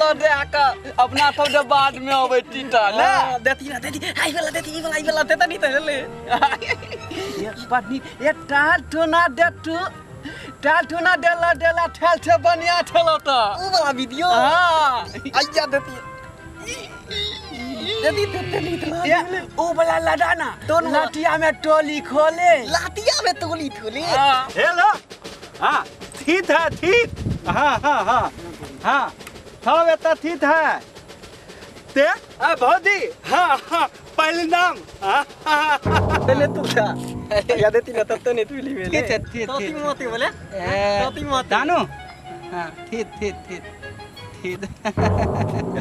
लदे के अपना सब जे बाद में अबै टीटा ले देती ना देती आई वाला देती ई वाला ई वाला देता नहीं त ले एक बात नहीं ये टाल ठोना दे तू टाल ठोना देला देला ठेल छे बनिया ठेलो त ऊ वाला वीडियो। हां आइया देती देती देते नहीं त ये ऊ वाला लदाना लाटिया में टोली खोले लाटिया में टोली खोले। हेलो हां ठीक है ठीक हां हां हां हां सब एता ठीक है ते आ भौजी हां हां पहले नाम पहले तू था या देती ना तब तो नहीं तू ली ठीक है ठीक तोती मोती बोले तोती मोती दानो हां ठीक ठीक ठीक ठीक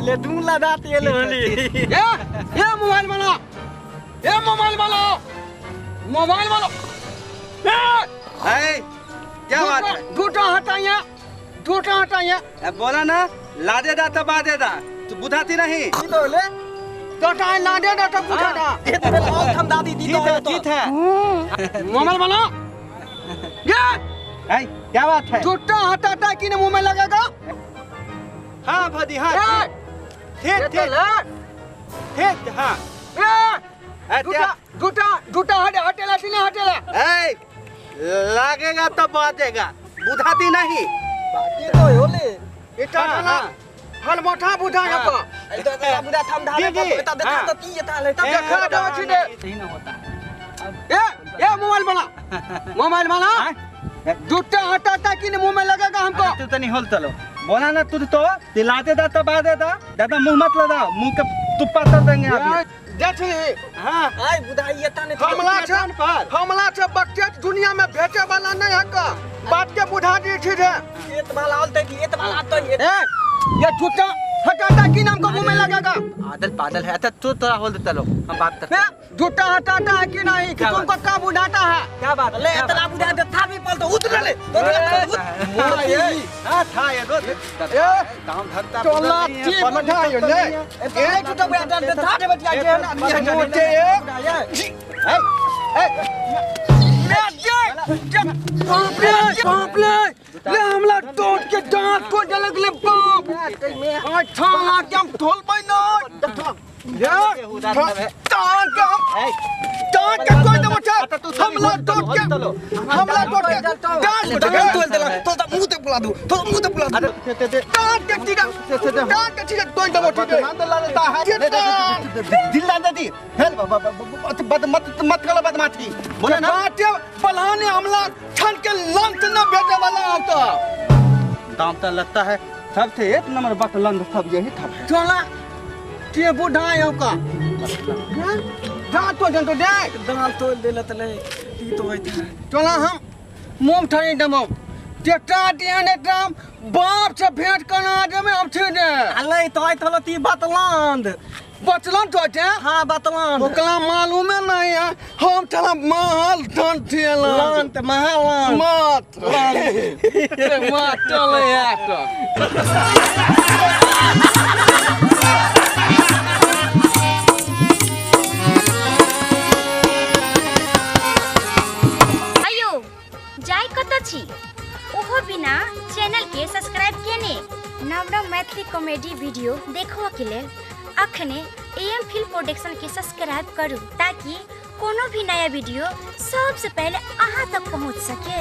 ले दूला दाती ले होली ए ए मोबाइल वाला ए मोबाइल वाला मोबाइल वाला ए क्या बात है झूठा हटाइए झूठा हटाइए। बोला ना लादे दा तो बादे दा तू बुझाती नहीं की बोले टोटा लादे दा तो बुझा दा ये तो और हम दादी दी तो ठीक है मोबाइल वाला ये ए क्या बात है झूठा हटाता कि नहीं मुंह में लगेगा। हां भौजी हां ठीक ठीक ठीक हां ए झूठा झूठा झूठा हटे हटेला कि नहीं हटेला ए लगेगा तो बाजेगा बुझाती नहीं बाजे तो होले एटा ना हल मोठा बुझा यको एटा बुझा थम धारे एटा देखा तो ती एटा ले तब देखा दो छी दे सही ना होता है। ए ए मोबाइल वाला मोबाइल वाला झूठा हटाता कि नहीं मुंह में लगेगा हमको। तू तो नहीं होल चलो बोला ना तू तो दिलाते दा तो बादे दा दादा मुंह मत लगा मुंह के तुप्पा तर देंगे अभी देखी। हां आई बुधाई एता ने हमला छ हमला छ बकचेट दुनिया में भेटे वाला नहीं है का बात के बुझा दी छी रे एत वाला आलते की एत वाला तो ए ये झूठा हटाता कि नाम को मुंह में लगेगा। आदल पागल है अच्छा तू थोड़ा होल देता लो हम बात करते हैं। झूठा हटाता है कि नहीं कि तुमको का बुझाता है क्या बात ले इतना बुझा दे था भी पल तो उतर ले तो हां था ये दो दाम धरता टोला ची बुझायो ले ए झूठा बुझा दे था दे बतिया के ना मोटे ए ए ले जे बाप रे बाप ले ले हमला तोड़ के दांत को जलक ले बाप अच्छा लाके हम ठोल पाई ना ये दांत के हम दांत के कोई दबो छे हमला तोड़ के हमला तोड़ के दांत दांत तोड़ देला तो तो मुंह ते बुला दू तो मुंह ते बुला दू दांत के चीज दांत के चीज तोड़ दबो छे दिल ना दी हेल बद मत मत करो बदमाशी बोले ना बाटे पलाने हमला छन के लंच न भेटे वाला आता दाम तो लगता है सबसे एक नंबर बकलंद सब यही था चला के बुढ़ायो का दांत तो जन तो दे दांत तोड़ देला त ले ती तो होइत चला हम मुंह ठरी दमो टेटा दिया ने बाप से भेंट करना आज में हम छी ने अले तो आइ थलो ती बतलांद बचलन तो छे। हां बतलांद ओकरा मालूम नहीं है हम चला महल धन थिएला लांत महल मत मत चले यार तो अयो जाय कत छी ओहो बिना चैनल के सब्सक्राइब केने नव नव मैथिली कॉमेडी वीडियो देखो के लेल अखने एएम फिल्म प्रोडक्शन के सब्सक्राइब करू ताकि कोनो भी नया वीडियो सबसे पहले अहाँ तक पहुँच सके।